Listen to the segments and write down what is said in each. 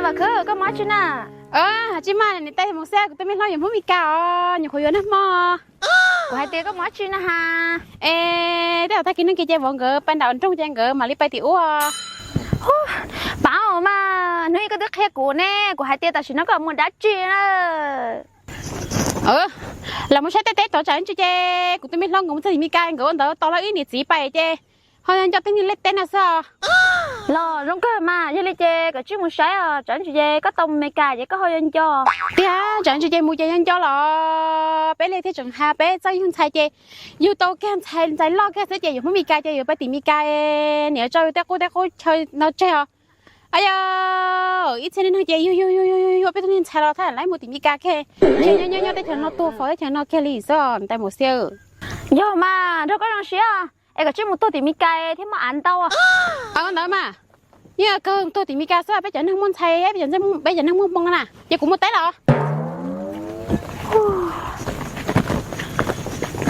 Khwb, koj mus dab tsi na? Tsis muaj, niam tais mus xwb, kuv tus me hlob yuav Hmoob Mes Kas os, nyuam qhuav yuav nag hmo. Kuv hais tias koj mus dab tsi na has? Es tej zaum tag kis neeg kiag ces vauv nkawd pais nram nroog ces nkawd mam li pais tim ub. Paub mas, hnub ib koj twb qhia kuv ne, kuv hais tias tam sim no koj mus dab tsi na. Los mus saib tej teb tod tsam ntsis ces kuv tus me hlob nkawd mus txog tim Mes Kas nkawd ua ntawd tos lawv ib niam txiv pais ces ho nco tej niag lej teb no xwb os. Los zoo kawg mas, yog li ces koj tsij mus saib os, tsam ntsis ces koj tau mus Mes Kas ces koj ho yuav nco. Tiag, tsam ntsis ces mus ces yuav nco los peb li thiaj tseem has peb txoj yug ntxhais ces yug tau kiag ntxhais, ntxhais loj kiag xwb ces yuav Hmoob Mes Kas ces yuav pais tim Mes Kas, niam tso yus tej qub tej qub chaw no tseg os. Ayo, ib txhia neej neeg ces yug yug yug yug yug peb tug niag ntxhais los thaum lawv mus tim Mes Kas kiag, nyob nyob nyob teb chaws no tuag fov teb chaws no kiag li xwb niam tais Mus Xia. Yog mas, nrog koj zoo siab es koj tsij mus tuag tim Mes Kas thiab muaj av ntau. Ntawd mas, yeej kawg tuag tim Mes Kas xwb, peb cov neeg muaj ntxhais, peb cov neeg muaj hmoo na, ces kuv mus teb los.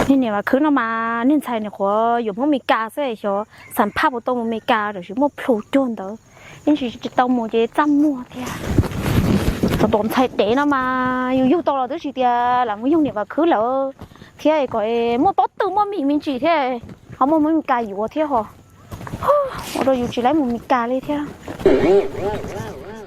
Niag niam Vam Khwb no mas niag ntxhais nws qhuav yuav Hmoob Mes Kas xwb, xyov xam phaj puas tau mus Mes Kas, tam sim muaj plhus cuag ntawd, yeej tsis tsis tau mus ces txaj muag thiab. Tus ntxhais dev no mas yus yug tau los twb tsis tias lam mus yug niam Vam Khwb lawm thiab, kom muaj pob tw muaj mis me ntsis thiab, ho muaj Hmoob Mes Kas yuav thiab ho. Ua rau yus tsis laib mus Mes Kas li thiab.